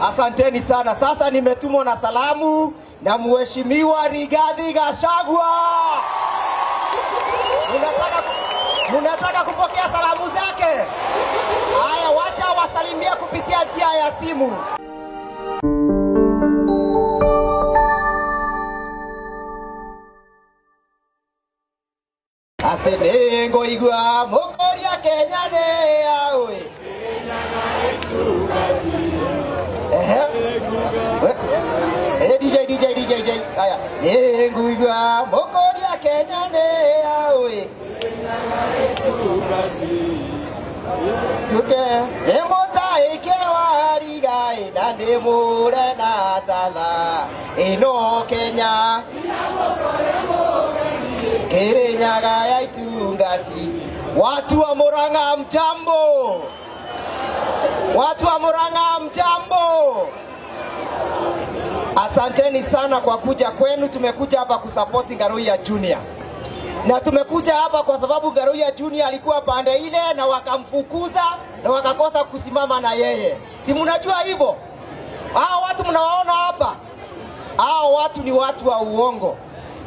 Asanteni sana. Sasa nimetumwa na salamu na Mheshimiwa Rigathi Gachagua. Munataka kupokea salamu zake? Haya, wacha wasalimia kupitia njia ya simu. Ate nengo igwa mokoria Kenya ne awe. DJ DJ DJ DJ. Haya, nengo igwa mokoria Kenya ne awe. Yuke emota ekewa rigae na ndemure na tala ino Kenya. Kirinyaga ya itungati. Watu wa Murang'a mjambo. Watu wa Murang'a mjambo. Asanteni sana kwa kuja kwenu. Tumekuja hapa kusupport Ngaruiya Junior. Na tumekuja hapa kwa sababu Ngaruiya Junior alikuwa pande ile na wakamfukuza na wakakosa kusimama na yeye. Si mnajua hivyo? Hao watu mnawaona hapa, hao watu ni watu wa uongo.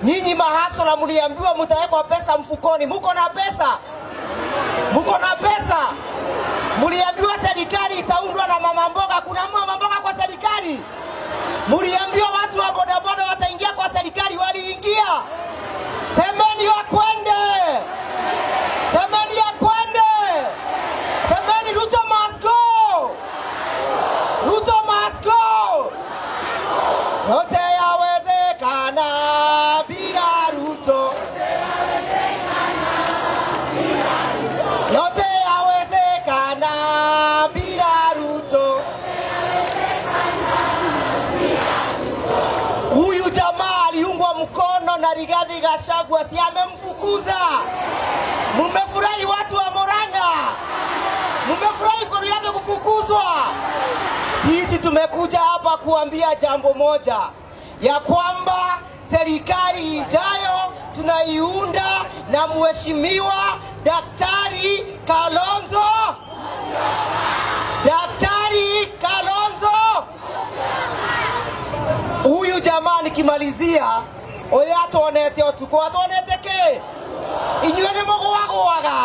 Nyinyi mahasola mliambiwa mtawekwa pesa mfukoni. Muko na pesa? Muko na pesa? Mliambiwa serikali itaundwa na mama mboga. Kuna mama mboga kwa serikali? Mliambiwa watu wa bodaboda wataingia kwa serikali, waliingia. Semeni wakwende. Semeni wakwende. Semeni Ruto must go. Ruto must go. Yote yawezekana bila Ruto. Yote yawezekana bila Ruto. Huyu jamaa aliungwa mkono na Rigathi Gachagua, si amemfukuza? Mumefurahi watu wa Murang'a? Mumefurahi kwa Rigathi kufukuzwa? Sisi tumekuja hapa kuambia jambo moja, ya kwamba serikali ijayo tunaiunda na Mheshimiwa Daktari Kalonzo. Daktari Kalonzo. Huyu jamaa nikimalizia, oya atonete otuko, atonete ke? Inyuĩ nĩ mũgũagũaga,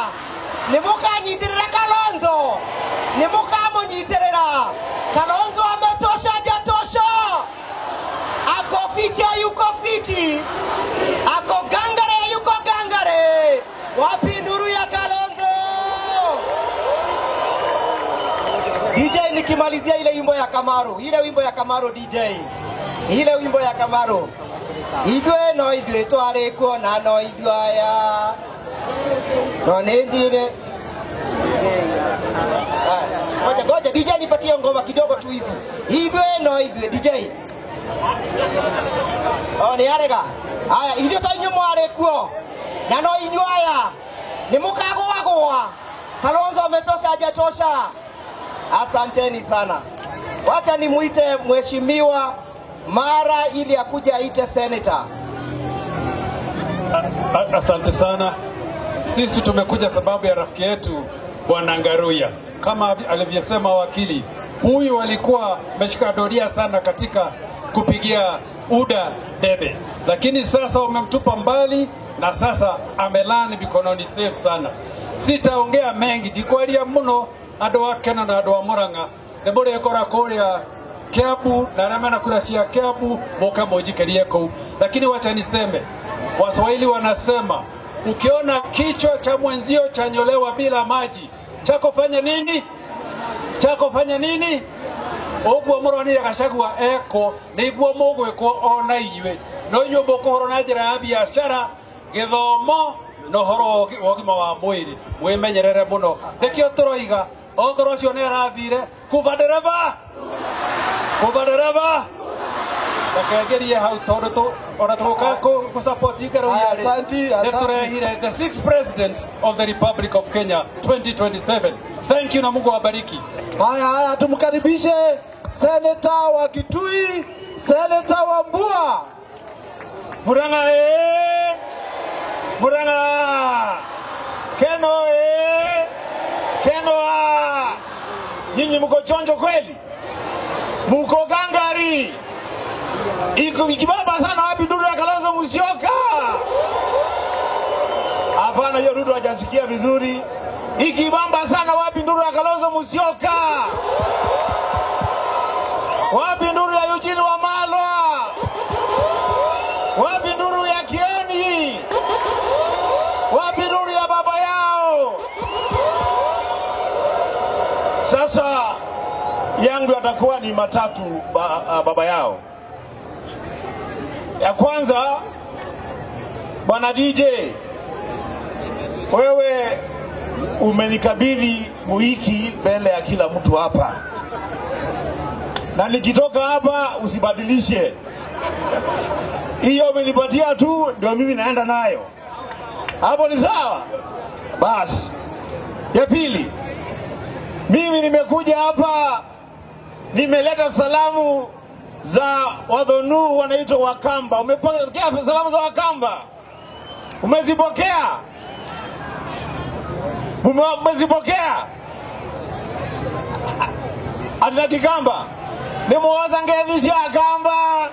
nĩ mũkanyitĩrĩra Kalonzo, nĩ mũkamũnyitĩrĩra. Kalonzo ametosha, hajatosha? Ako fiti yuko fiti, ako gangare yuko gangare. Wapi nduru ya Kalonzo? DJ, nikimalizia ile wimbo ya Kamaru, ile wimbo ya Kamaru DJ, ile wimbo ya Kamaru. Ithuĩ no ithuĩ twarĩ kuo na no ithuĩ aya. No nĩ thire. Ngoja ngoja DJ nipatie ngoma kidogo tu hivi. Ithuĩ no ithuĩ DJ. Oh, nĩ arega. Aya, ithuĩ to inyuĩ mwarĩ kuo na no inyuĩ aya. Nĩ mũkagũagũa. Kalonzo ametosha, hajatosha? Asanteni sana. Wacha nimuite Mheshimiwa Mara ili akuja aite senator. Asante sana. Sisi tumekuja sababu ya rafiki yetu Bwana Ngaruiya. Kama alivyosema wakili, huyu alikuwa ameshika doria sana katika kupigia UDA debe, lakini sasa umemtupa mbali na sasa amelani mikononi safe sana. Sitaongea mengi, ndikwaria muno andu a Kena na andu a Murang'a nĩ mũrĩkora kũrĩa Kiambu na arĩa mena kura cia Kiambu moka mũnjikĩrie kũu. Lakini wacha niseme, Waswahili wanasema ukiona kichwa cha mwenzio chanyolewa bila maji, chako fanya nini? Chako fanya nini? Ũguo mũronire Gachagua eko nĩguo mũgwĩkwo ona inyuĩ, no inyuĩ mũkũhũrwo na njĩra ya biacara, gĩthomo na ũhoro wa ũgima wa mwĩrĩ. Mwĩmenyerere mũno. Nĩkĩo tũroiga okorwo ũcio nĩ arathire kuba ndereba, kuba ndereba, rekengerie hau tondũ ona tũgũka kũ-support Ngaruiya. Asante, asante. Nĩtũrehire the sixth president of the Republic of Kenya 2027. Thank you na Mungu awabariki. Haya haya, tumkaribishe Senator wa Kitui, Senator wa Mbua. Murang'a eh! Murang'a! Keno eh! Keno ah! Nyinyi mko chonjo kweli? Muko gangari? Iko ikibamba sana wapi nduru ya Kalonzo Musyoka? Hapana, hiyo Ruto hajasikia vizuri. Ikibamba sana wapi nduru ya Kalonzo Musyoka? Wapi nduru ya Eugene Wamalwa? Wapi nduru ya Kieni? Wapi nduru ya baba yao? Sasa yangu yatakuwa ni matatu baba yao. Ya kwanza, Bwana DJ, wewe umenikabidhi muiki mbele ya kila mtu hapa, na nikitoka hapa usibadilishe hiyo, umenipatia tu ndio mimi naenda nayo hapo, ni sawa? Basi ya pili, mimi nimekuja hapa, nimeleta salamu za Wadhonu wanaitwa Wakamba. Umepokea salamu za Wakamba? Umezipokea? Umezipokea? Atina Kikamba nimuoza ngezi cia Akamba,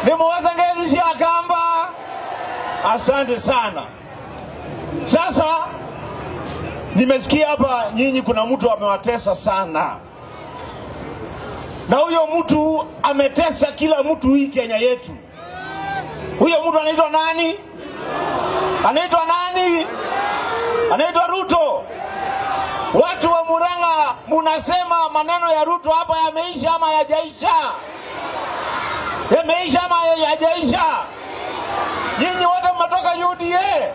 nimuoza ngezi cia Akamba. Asante sana. Sasa nimesikia hapa nyinyi kuna mtu amewatesa sana, na huyo mtu ametesa kila mtu hii Kenya yetu. Huyo mtu anaitwa nani? Anaitwa nani? Anaitwa Ruto. Watu wa Murang'a munasema maneno ya Ruto hapa yameisha ama yajaisha? Yameisha ama yajaisha? Nyinyi wote mmetoka UDA,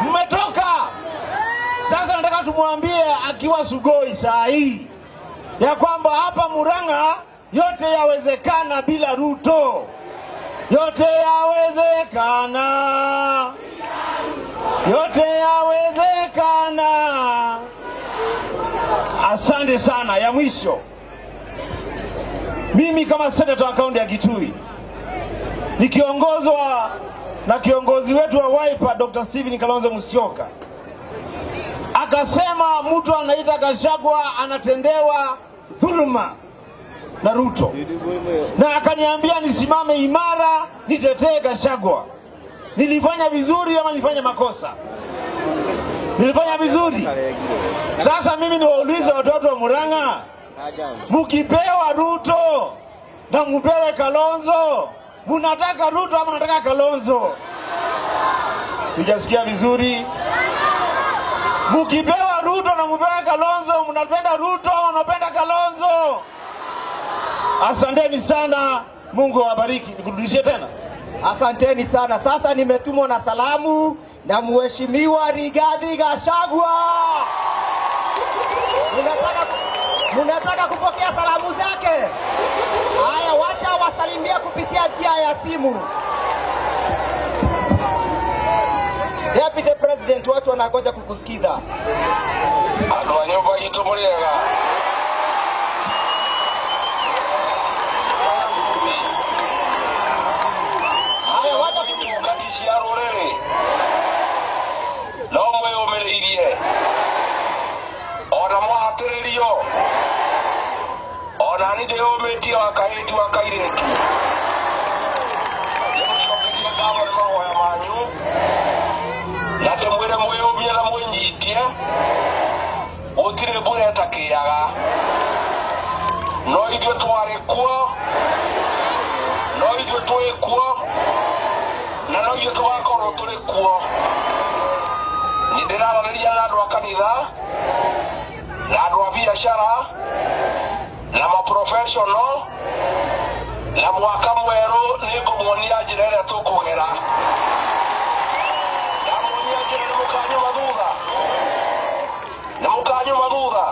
mmetoka. Sasa nataka tumwambie akiwa Sugoi saa hii ya kwamba hapa Murang'a yote yawezekana bila Ruto. Yote yawezekana, yote yawezekana. Asante sana. Ya mwisho, mimi kama senator wa kaunti ya Kitui nikiongozwa na kiongozi wetu wa Wiper Dr. Stephen Kalonzo Musyoka, akasema mtu anaita Gachagua anatendewa dhuluma na Ruto, na akaniambia nisimame imara nitetee Gachagua. Nilifanya vizuri ama nilifanya makosa? Nilifanya vizuri. Sasa mimi niwaulize watoto wa Murang'a, mkipewa Ruto na mpewe Kalonzo, munataka Ruto ama munataka Kalonzo? Sijasikia vizuri. Mkipewa Ruto na mpewe Kalonzo, mnapenda Ruto ama mnapenda Kalonzo? Asanteni sana, Mungu awabariki. Nikurudishie tena. Asanteni sana. Sasa nimetumwa na salamu na Mheshimiwa Rigathi Gachagua. Munataka kupokea salamu zake? Haya, wacha wasalimie kupitia njia ya simu. Deputy President, watu wanangoja kukusikiza. Andu a nyumba itu muriega. Haya, wacha Itungati cia rũrĩrĩ no mwĩyũmĩrĩirie ona mwahatĩrĩrio ona ni ndĩyũmĩtie wa kahĩti wa kairĩtu. Ndĩmũcokerie ngatho nĩ mahoya manyu na ndĩmwĩre mwĩyũmie na mwĩnyitie, gũtirĩ mbura ĩtakĩaga, no ithuĩ twarĩ kuo, no ithuĩ twĩ kuo, na no ithuĩ tũgakorwo tũrĩ kuo. Nĩ ndĩraranĩria na andũ a kanitha na andũ a biacara na maprofessional, na mwaka mwerũ nĩ ngũmuonia njĩra ĩrĩa tũkũgera. Ndamuonia njĩra nĩ mũkanyuma thutha, nĩ mũkanyuma thutha.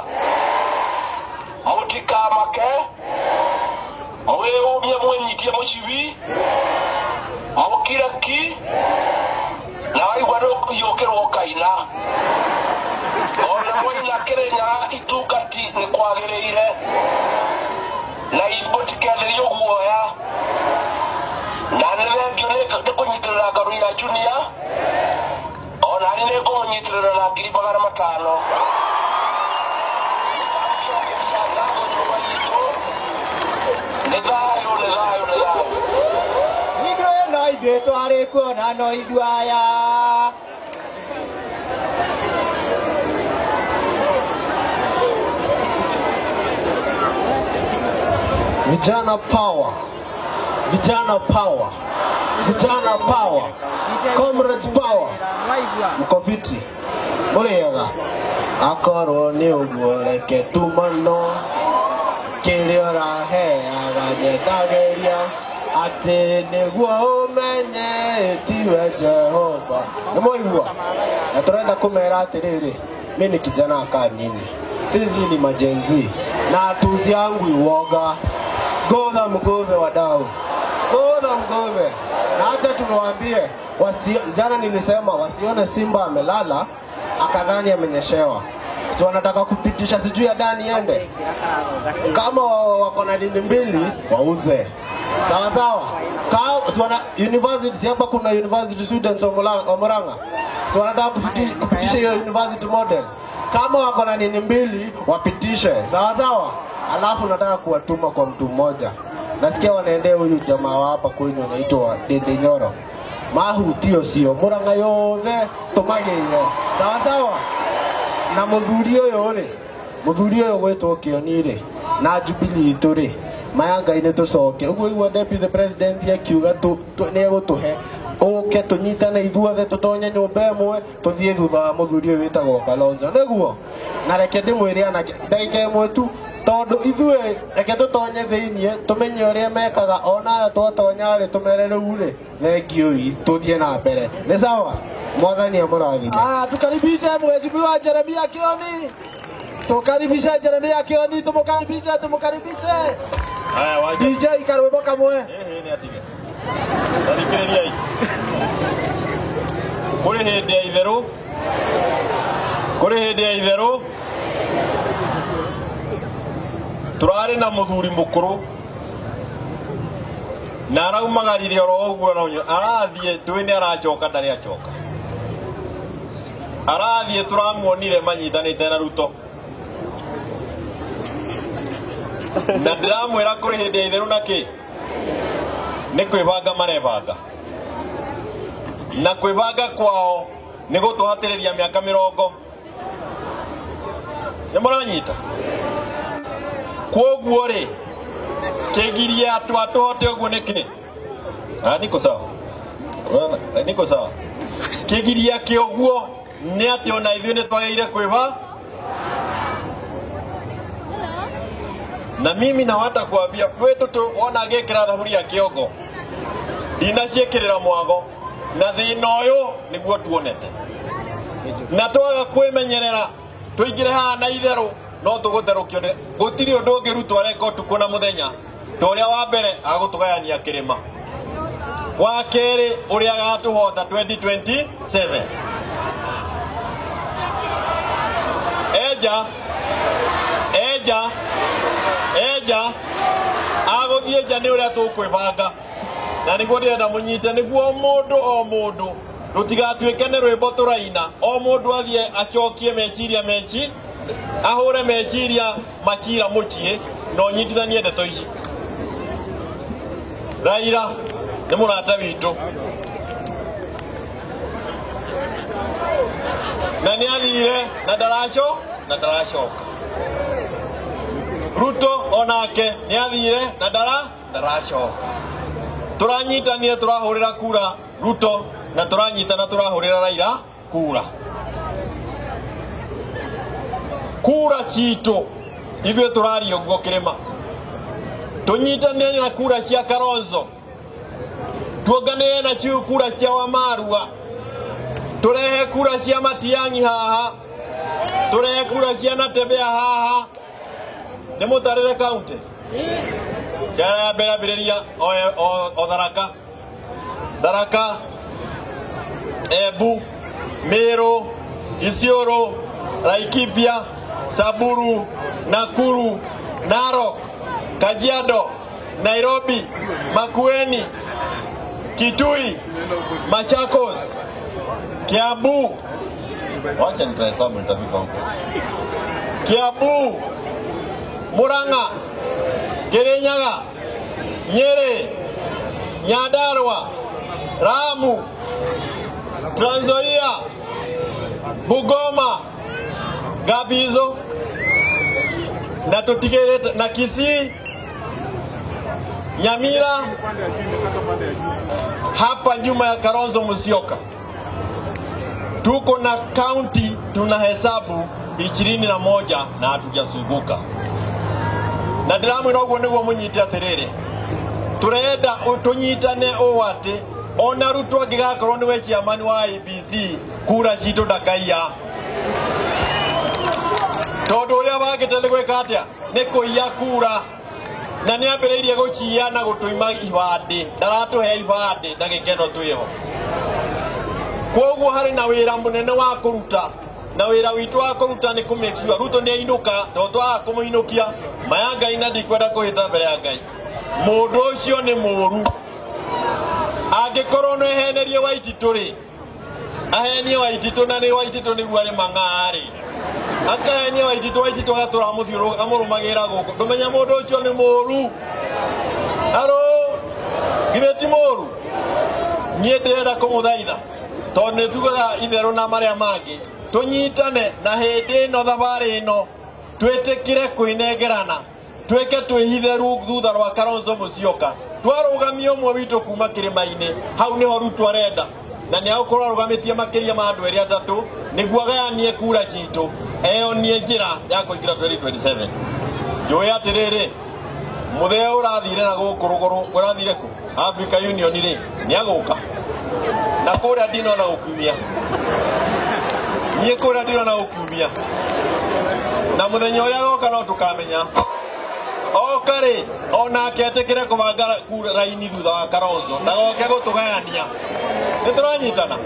Mũtikamake, mwĩyũmie mwĩnyitie mũcibi, mũkire ki, na waigua nĩ ũkũhiũkĩrwo ũkaina. Ona mwaina Kĩrĩnyaga itungati nĩ kwagĩrĩire, na mũtikenderio guoya. Na nĩ thengio nĩ kũnyitĩrĩra Ngaruiya Junior, ona niĩ nĩ ngũmũnyitĩrĩra na 500,000. Nĩndamũcokeria ngatho nyũmba itũ Nĩ thayũ, nĩ thayũ, nĩ thayũ. Ithuĩ no ithuĩ twarĩ kuona no ithuĩ aya. Vijana power, vijana power, vijana power, comrades power. Mko fiti? Mũrĩega? Akorwo nĩ ũguo reke tumano kĩrĩa ũraheaga nyendagĩria atĩ nĩguo ũmenye tiwe Jehova. Nĩ mwaigua? Na tũrenda kũmera atĩrĩrĩ, mi ni kijana kaa nyinyi, sisi ni majenzi na hatuziangwi uoga. Godha mgothe wadau, godha mgothe. Na acha tuwaambie, jana nilisema wasione simba amelala akadhani amenyeshewa. Si wanataka kupitisha sijui Adani ende. Kama wako na dini mbili wauze. Sawa sawa. Si wana university, hapa kuna university students wa Murang'a. Si wanataka kupitisha hiyo university model. Kama wako na nini mbili wapitishe. Sawa sawa. Alafu nataka kuwatuma kwa mtu mmoja. Nasikia wanaendea huyu jamaa wa hapa kwenyu anaitwa Dede Nyoro. Mahutio sio Murang'a yothe tumageire. Sawa sawa. Na muthuri uyu ri, muthuri uyu gwitwo Kioni ri, na Jubilee itu ri, maya Ngai ni tucoke. Uguo igua deputy president akiuga ni egutuhe uke tunyitane ithuothe tutonye nyumba ĩmwe tuthiĩ thutha wa muthuri ũyũ wĩtagwo Kalonzo nĩguo. Na reke ndĩmwĩre anake ndagĩka ĩmwe tu, tondũ ithuĩ reke tũtonye thĩiniĩ tũmenye ũrĩa mekaga, ona twatonya rĩ tũmere rĩu rĩ thengiũ tũthiĩ na mbere. Nĩ sawa? Mwathani amũrathime. Tukaribishe Mheshimiwa Jeremia Kioni. Tukaribishe Jeremia Kioni, tumukaribishe, tumukaribishe. Haya waje. DJ karwĩmbo kamwe. Nĩ atige. Tarikĩrĩriai. Kũrĩ hĩndĩ ya itherũ. Kũrĩ hĩndĩ ya itherũ. Tũrarĩ na mũthuri mũkũrũ. Na araumagarire oro ũguo na arathiĩ ndũĩ nĩ aracoka ndarĩ acoka. Arathiĩ tũramuonire manyitanĩte na Ruto. Na ndĩramwĩra kũrĩ hĩndĩ ya itherũ na kĩ? Nĩ kwĩbanga marebanga. Na kwĩbanga kwao nĩ gũtũhatĩrĩria mĩaka mĩrongo. Nĩ mũranyita? Kwoguo rĩ, kĩgiria twatũhote ũguo nĩkĩ? Niko sawa. Niko sawa. Kĩgiria kĩoguo nĩ atĩ ona ithuĩ nĩ twagĩrĩire kwĩba. Na mimi nawata kuambia kwetu tu ona agĩkĩra thaburia kĩongo ndinaciĩkĩrĩra mwago na thĩna ũyũ nĩguo tuonete. Na twaga kwĩmenyerera tũingĩre haha na itherũ no tũgũtherũkio nĩ gũtirĩ ũndũ ũngĩ Ruto areka ũtukũ na mũthenya ta ũrĩa wa mbere agũtũgayania kĩrĩma, wa kerĩ ũrĩa agatũhota 2027. Eja eja eja agũthiĩ nja nĩ ũrĩa tũkwĩbanga, na nĩguo ndĩrenda mũnyite, nĩguo mũndũ o mũndũ rũtigatuĩke nĩ rwĩmbo tũraina, o mũndũ athiĩ acokie meciria meci ahũre meciria makira mũciĩ na ũnyitithanie ndeto ici. Raila nĩ mũrata witũ na nĩ athire na ndaracoka na ndaracoka. Ruto onake nĩ athire na ndaracoka. Tũranyitanire tũrahũrĩra kura Ruto na tũranyitana tũrahũrĩra Raila kura. Kura citũ ithuĩ tũraria ũguo kĩrĩma, tũnyitanĩre na kura cia Kalonzo, tuonganĩre na kura cia Wamarua, tũrehe kura cia Matiang'i haha, tũrehe kura cia Natembeya haha. Nĩ mũtarĩre kaunti Njara ya mbere ambĩrĩria o Tharaka, Tharaka, Embu, Meru, Isiolo, Laikipia, Samburu, Nakuru, Narok, Kajiado, Nairobi, Makueni, Kitui, Machakos, Kiambu. Wacha nitahesabu nitafika huko. Kiambu, Murang'a, Kirinyaga, Nyeri, Nyandarua, Lamu, Trans Nzoia, Bungoma, Gabizo na tutigirite na Kisii, Nyamira, hapa nyuma ya Kalonzo Musyoka tuko na kaunti tunahesabu 21 na hatujazunguka. Na ndiramwira uguo niguo munyite atiriri, turenda tunyitane uu ati ona Ruto angigakorwo niwe chairman wa IEBC kura citu ndakaiya, tondu uria wagite ni gwika atia ni kuiya kura, na ni ambiriirie guciya na gutuima ibandi, ndaratuhe ibandi na gikeno twiho. Koguo hari na wira munene wa kuruta, na wira witu wa kuruta ni ku make sure Ruto ni ainuka, tondu twaga kumuinukia maya Ngai na ndikwenda kuhita mbere ya Ngai. Mundu ucio ni muru, angikorwo no ehenerie Waititu ri, ahenie Waititu na ni Waititu niguo ari mang'ari, akahenie Waititu, Waititu agatura amurumagira guku, ndumenya mundu ucio ni muru. Aro githe ti muru? Nie ndirenda kumuthaitha tondu ni tugaga itheru na maria mangi, tunyitane na hindi ino thabari ino twitikire kwinengerana, twike twihithe thutha rwa Kalonzo Musyoka, twarugamia umwe witu kuma kirima-ini, hau niho Ruto arenda, na ni agukorwo arugamitie makiria ma andu eri atatu niguo agayanie kura citu, eyonie njira ya kuingira 2027. Njui atiriri, muthee urathire na guku ruguru, urathire ku Africa Union ri ni aguka na kuria ndinona gukiumia, nie kuria ndinona gukiumia, na muthenya uria agoka no tukamenya. Oka ri onake etikire kubanga kura raini thutha wa Kalonzo, ndagoke gutugayania. Nituranyitana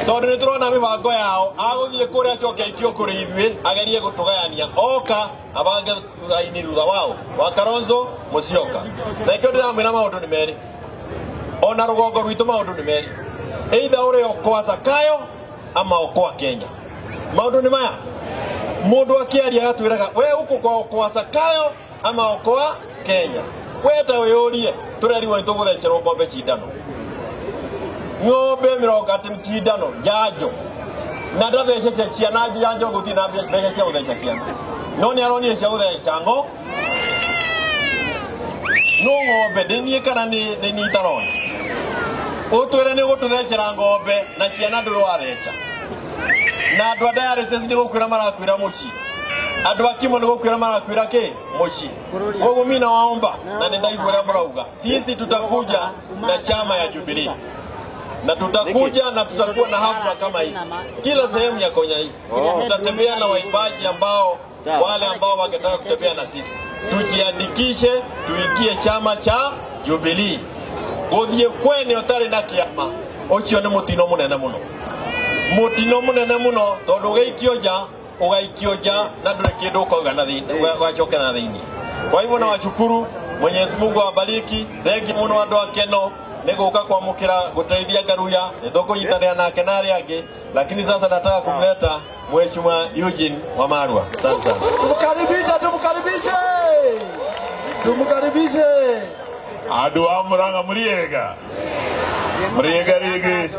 tondu niturona mibango yao, aguthie kuria acoke aikio kuri ithuĩ agerie gutugayania. Oka abange raini thutha wao wa Kalonzo Musyoka. Na ikio ndiramwira maundu ni meri, ona rugongo rwitu maundu ni meri, either uri kwa Zakayo ama kwa Kenya. Maundu ni maya, mundu akiaria agatwiraga we uko kwa Zakayo ama kwa Kenya. We ta wiyurie tureriwo nituguthecerwo ng'ombe cindano, ng'ombe mirongo ati cindano njanjo, na ndathecete ciana njanjo gutirĩ na mbeca cia gutheca ciana, no ni aronire cia gutheca ng'o no ng'ombe ndĩ niĩ kana nĩ niĩ itarona. Utwire ni gututhecera ng'ombe na ciana ndũrĩ watheca, na andu a dialysis ni gukwira marakwira mucii, andu a kimo ni gukwira marakwira ki mucii. Koguo mimi nawaomba na nindaigua uria murauga, sisi tutakuja na chama ya Jubilee, na tutakuja na tutakuwa na hafla kama hizi kila sehemu ya Kenya hii. Tutatembea na waimbaji ambao wale ambao wangetaka kutembea na sisi, tujiandikishe tuingie chama cha Jubilee. Guthie kwene utari na kiama ucio ni mutino munene muno, mutino munene muno, tondu ugaikio nja, ugaikio nja na nduri kindu ukauga na thiini, ugacoka na thiini. Kwa hivyo nawashukuru, Mwenyezi Mungu awabariki. Thengi muno andu a Keno ni guka kwamukira guteithia Ngaruya, ni tukunyitanira nake na aria angi, lakini sasa nataka kumleta Mheshimiwa Eugene Wamalwa. Asante sana. Tumkaribishe, tumkaribishe, tumkaribishe. Andu a Murang'a muriega, muriega rigi,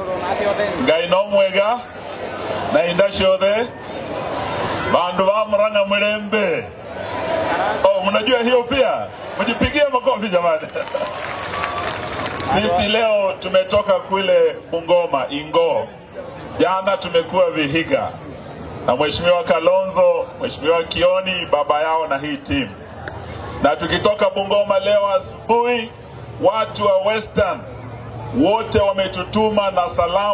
Ngai no mwega na inda ciothe, bandu ba Murang'a murembe. Oh, mnajua hiyo pia, mjipigie makofi jamani. Sisi leo tumetoka kule Bungoma Ingo, jana tumekuwa Vihiga na Mheshimiwa Kalonzo, Mheshimiwa Kioni baba yao na hii team. Na tukitoka Bungoma leo asubuhi, watu wa Western wote wametutuma na salamu.